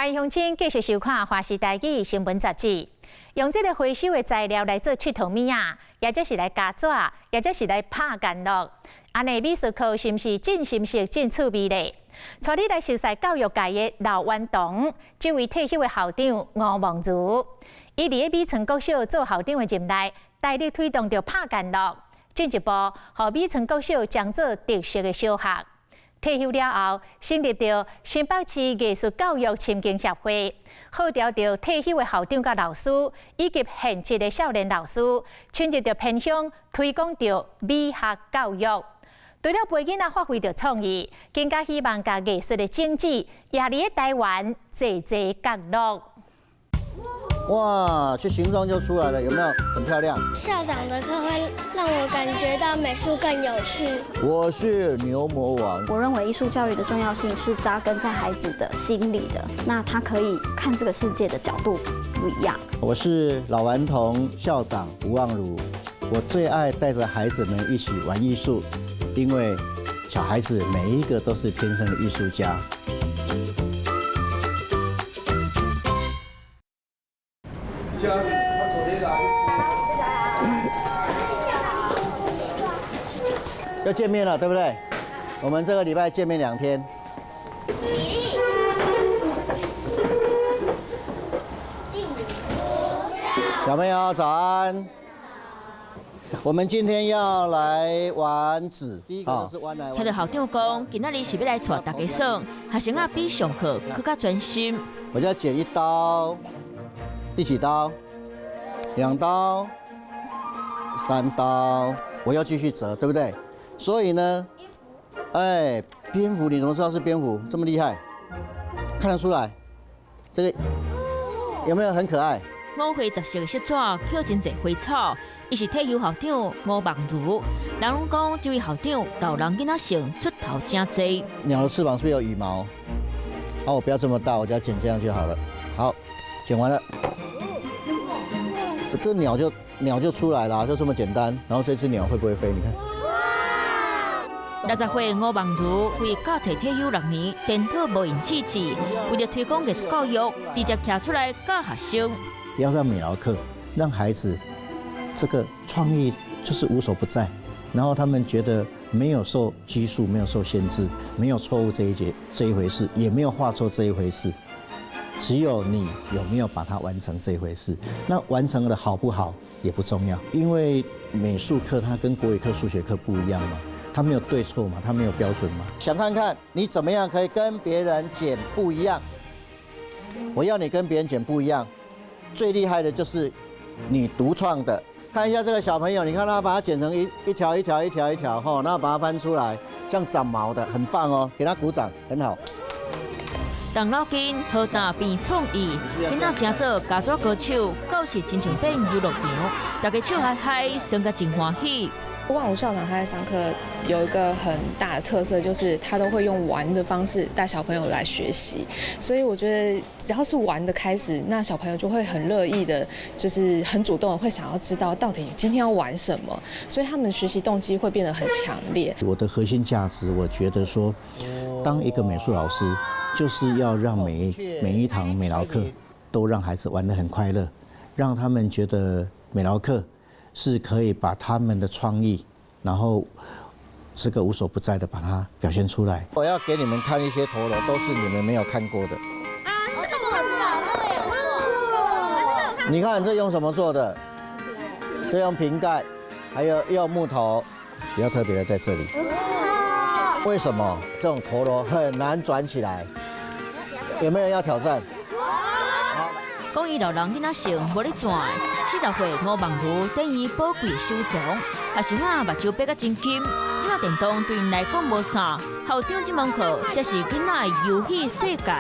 歡迎鄉親繼續收看《華視台語新聞雜誌》。用這个回收的材料來做𨑨迌物仔，抑者是來膠紙，抑者是來拍干樂。按呢美術課是毋是真心實、真趣味咧？帶你來熟悉教育界的老頑童，這位退休的校長吳夢如，伊佇咧美村國小做校長的任內，大力推動著拍干樂，進一步予美村國小將做特色的小學。退休了後，成立著新北市藝術教育深耕協會，號召著退休的校長佮老師，以及現職的少年老師，深入著偏鄉推廣著美學教育。除了陪囡仔發揮著創意，更加希望共藝術的種子，也佇咧台灣濟濟角落。哇，這形狀就出來了，有沒有？很漂亮。校長的課會讓我感覺到美術更有趣。我是牛魔王。我認為藝術教育的重要性是扎根在孩子的心裡的，那他可以看這個世界的角度不一樣。我是老頑童校長吳望如，我最愛帶着孩子們一起玩藝術，因為小孩子每一個都是天生的藝術家。要見面了，對不對？我們這個禮拜見面2天。起立，小朋友早安。我們今天要來玩紙。聽著校長講，今仔日是欲來帶大家耍，學生仔比上課閣較專心。我要剪一刀，第幾刀？2刀，3刀，我要繼續折，對不對？所以呢，哎，蝙蝠，你怎麼知道是蝙蝠？這麼厲害，看得出來，這個有沒有很可愛？五花十色的色紙，抾真濟花草。伊是退休校長吳夢如，人攏講這位校長老人囡仔性出頭誠濟。鳥的翅膀是不是有羽毛？好，我不要這麼大，我只要剪這樣就好了。好，剪完了，這鳥就出來了，就這麼簡單。然後這隻鳥會不會飛？你看。60歲吳夢如為教冊退休6年，顛倒無閒試試，為著推廣藝術教育，直接徛出來教學生。要上美勞課，讓孩子這個創意就是無所不在，然後他們覺得沒有受拘束，沒有受限制，沒有錯誤這一節這一回事，也沒有畫錯這一回事，只有你有沒有把它完成這一回事。那完成的好不好也不重要，因為美術課它跟國語課、數學課不一樣嘛。它沒有對錯嘛，它沒有標準嘛。想看看你怎麼樣可以跟別人剪不一樣？我要你跟別人剪不一樣，最厲害的就是你獨創的。看一下這個小朋友，你看他把它剪成一條一條一條一條，吼，然後把它翻出來，像長毛的，很棒哦，給他鼓掌，很好。動腦筋，好大變創意，囡仔誠做膠紙歌手，教室親像變遊樂場，大家笑嗨嗨，耍甲真歡喜。萬武校長他在上課有一個很大的特色，就是他都會用玩的方式帶小朋友來學習，所以我覺得只要是玩的開始，那小朋友就會很樂意的，就是很主動的會想要知道到底今天要玩什麼，所以他們學習動機會變得很強烈。我的核心價值，我覺得說，當一個美術老師，就是要讓每一堂美勞課都讓孩子玩得很快樂，讓他們覺得美勞課是可以把他們的創意，然後這個無所不在的把它表現出來。我要給你們看一些陀螺，都是你們沒有看過的。啊，這個我知道，這個也看過。你看這用什麼做的？這用瓶蓋，還有用木頭。比較特別的在這裡。為什麼這種陀螺很難轉起來？有沒有人要挑戰？講伊老人囡仔性無咧轉，40歲吳夢如等於寶貴收藏，學生仔目睭閉甲真緊，這馬電動對𪜶來講無啥，校長這門課才是囡仔的遊戲世界。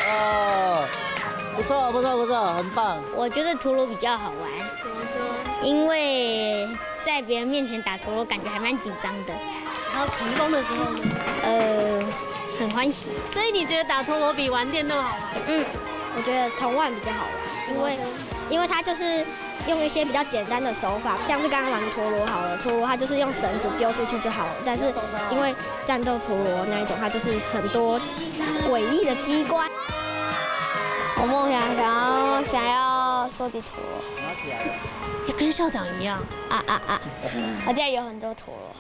哦，不錯不錯不錯，很棒。我覺得陀螺比較好玩，因為在別人面前打陀螺，感覺還蠻緊張的。然後成功的時候呢？很歡喜。所以你覺得打陀螺比玩電動好玩？嗯，我覺得童玩比較好玩，因為它就是用一些比較簡單的手法，像是剛剛玩陀螺好了，陀螺它就是用繩子丟出去就好了。但是因為戰鬥陀螺那一種，它就是很多詭異的機關。我夢想想要收集陀螺，也跟校長一樣。啊啊啊！我家有很多陀螺。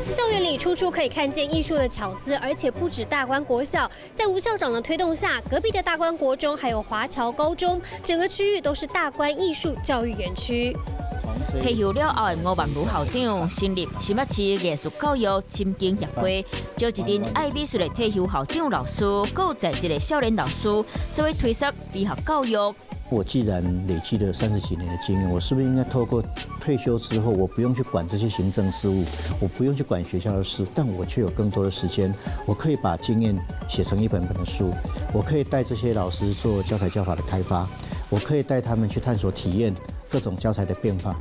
校園裡處處可以看見藝術的巧思，而且不止大觀國小，在吳校長的推動下，隔壁的大觀國中還有華僑高中，整個區域都是大觀藝術教育園區。退休了後的吳望如校長成立新北市藝術教育振興協會，招一陣愛美術的退休校長老師，閣在職的少年老師，做伙推捒美學教育。我既然累積了30幾年的經驗，我是不是應該透過退休之後，我不用去管這些行政事務，我不用去管學校的事，但我卻有更多的時間，我可以把經驗寫成一本本的書，我可以帶這些老師做教材教法的開發，我可以帶他們去探索體驗各種教材的變化，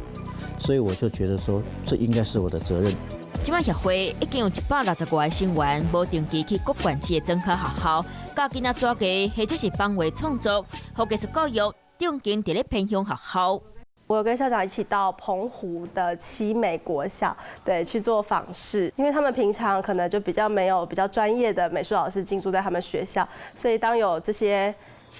所以我就覺得說，這應該是我的責任。這擺協會已經有160多个成員，無定期去各縣市的專科學校，教囡仔紙藝或者是版畫創作，予藝術教育重建佇咧偏鄉學校。我有跟校長一起到澎湖的七美國小，對，去做訪視，因為他們平常可能就比較沒有比較專業的美術老師進駐在他們學校，所以當有這些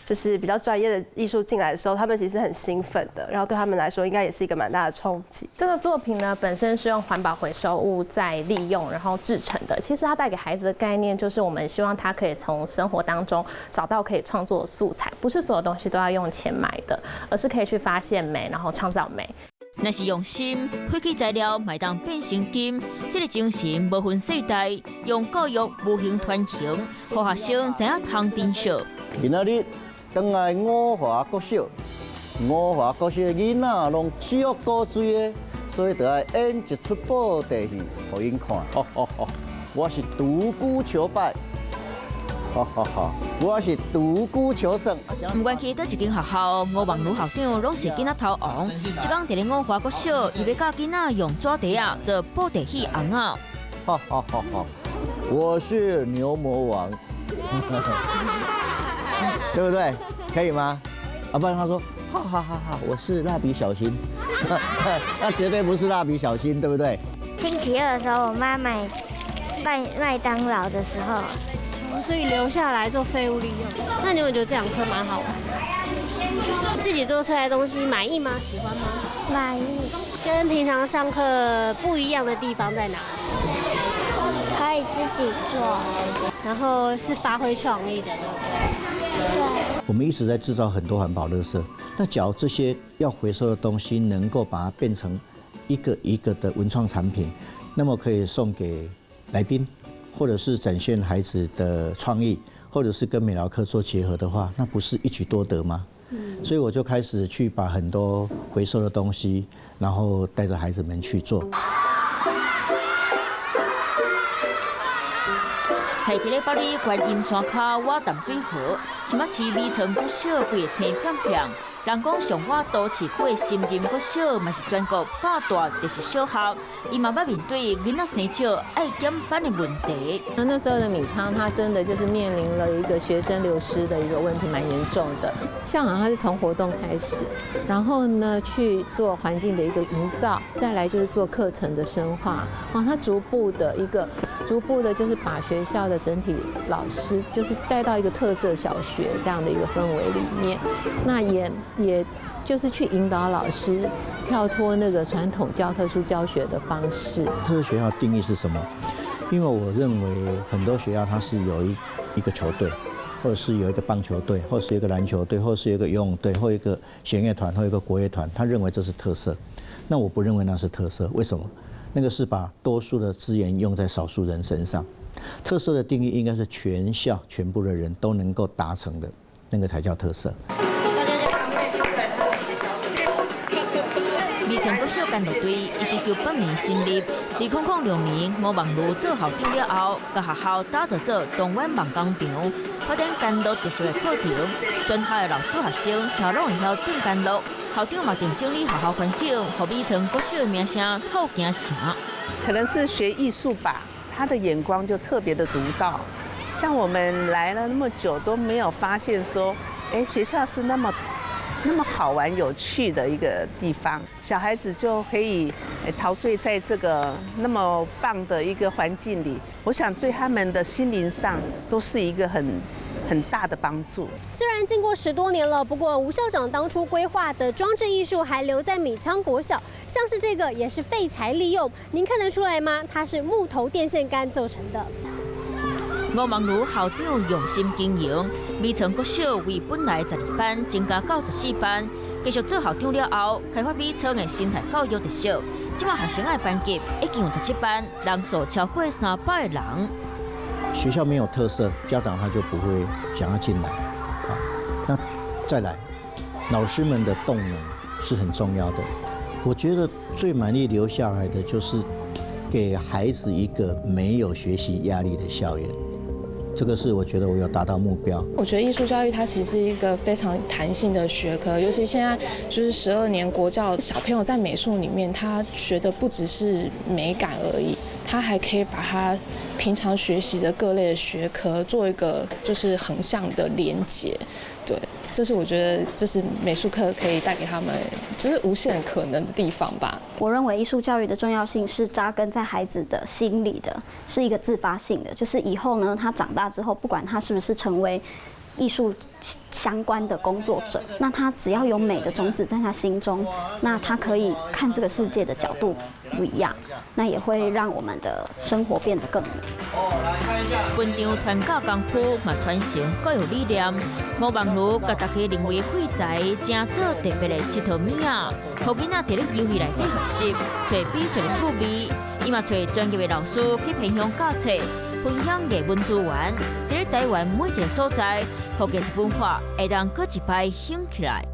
就是比較專業的藝術進來的時候，他們其實很興奮的，然後對他們來說應該也是一個蠻大的衝擊。這個作品呢，本身是用環保回收物再利用，然後製成的。其實它帶給孩子的概念就是，我們希望他可以從生活當中找到可以創作的素材，不是所有東西都要用錢買的，而是可以去發現美，然後創造美。若是用心，廢棄材料嘛會當變成金，這個精神無分世代，用教育無形傳承，予學生知影通珍惜。今仔日轉來五華國小，五華國小的囡仔攏足古錐的，所以就愛演一齣布袋戲予𪜶看。我是獨孤求敗，我是獨孤求勝。毋管去佗一間學校，吳望如校長攏是囡仔頭王。這工佇咧五華國小，伊欲教囡仔用紙袋仔做布袋戲尪仔。我是牛魔王。對不對？可以嗎？啊，不然他說，哈哈哈哈，我是蠟筆小新，那絕對不是蠟筆小新，對不對？星期二的時候，我媽買麥當勞的時候，所以留下來做廢物利用。那你有沒有覺得這堂課蠻好玩的？自己做出來的東西滿意嗎？喜歡嗎？滿意。跟平常上課不一樣的地方在哪？可以自己做，然後是發揮創意的，對不對？對。我們一直在製造很多環保垃圾，那假如這些要回收的東西能夠把它變成一個一個的文創產品，那麼可以送給來賓，或者是展現孩子的創意，或者是跟美勞課做結合的話，那不是一舉多得嗎？所以我就開始去把很多回收的東西，然後帶着孩子們去做。在佇咧北里觀音山跤倚淡水河，新北市米村國小規个青片片。人講上倚都市區的深仁國小嘛是全國百大特色小學，伊嘛捌面對囡仔生少愛減班的問題。那時候的米倉，他真的就是面臨了一個學生流失的一個問題，蠻嚴重的。校長他是從活動開始，然後呢去做環境的一個營造，再來就是做課程的深化。啊，他逐步的一個，逐步的就是把學校的整體老師，就是帶到一個特色小學這樣的一個氛圍裡面。那也就是去引導老師跳脫那個傳統教科書教學的方式。特色學校定義是什麼？因為我認為很多學校它是有一個球隊，或者是有一個棒球隊，或是一個籃球隊，或是一個游泳隊，或一個弦樂團，或一個國樂團，他認為這是特色。那我不認為那是特色，為什麼？那個是把多數的資源用在少數人身上。特色的定義應該是全校全部的人都能夠達成的，那個才叫特色。米村國小干樂隊1998年成立，2006年吳望如做校長了後，共學校打造做東灣夢工場，發展干樂特色的課程。全校的老師學生全攏會曉彈干樂，校長嘛定整理學校環境，予米村國小的名聲透京城。可能是學藝術吧，他的眼光就特別的獨到。像我們來了那麼久都沒有發現說，哎，學校是那麼那麼好玩有趣的一個地方，小孩子就可以陶醉在這個那麼棒的一個環境裡，我想對他們的心靈上都是一個很大的幫助。雖然經過10多年了，不過吳校長當初規劃的裝置藝術還留在米倉國小，像是這個也是廢材利用，您看得出來嗎？它是木頭電線桿做成的。吳孟儒校長用心經營，米倉國小為本來12班增加到14班，繼續做校長了後，開發米倉的生態教育特色。這馬學生的班級已經有17班，人數超過300個人。學校沒有特色，家長他就不會想要進來。好，那再來，老師們的動能是很重要的。我覺得最滿意留下來的就是給孩子一個沒有學習壓力的校園。這個是我覺得我有達到目標。我覺得藝術教育它其實是一個非常彈性的學科，尤其現在就是12年國教，小朋友在美術裡面，他學的不只是美感而已，他還可以把他平常學習的各類的學科做一個就是橫向的連結。對，這是我覺得就是美術課可以帶給他們就是無限可能的地方吧。我認為藝術教育的重要性是扎根在孩子的心裡的，是一個自發性的，就是以後呢，他長大之後，不管他是不是成為藝術相關的工作者，那他只要有美的種子在他心中，那他可以看這個世界的角度不一樣，那也會讓我們的生活變得更美。分場傳教功夫嘛，傳承教育理念。吳孟儒共大家認為廢材成做特別的𨑨迌物仔，予囡仔佇咧遊戲內底學習，揣美術的趣味。伊嘛揣專業的老師去偏鄉教冊，分享藝文資源，佇咧台灣每一個所在，予藝術文化會當閣一擺興起來。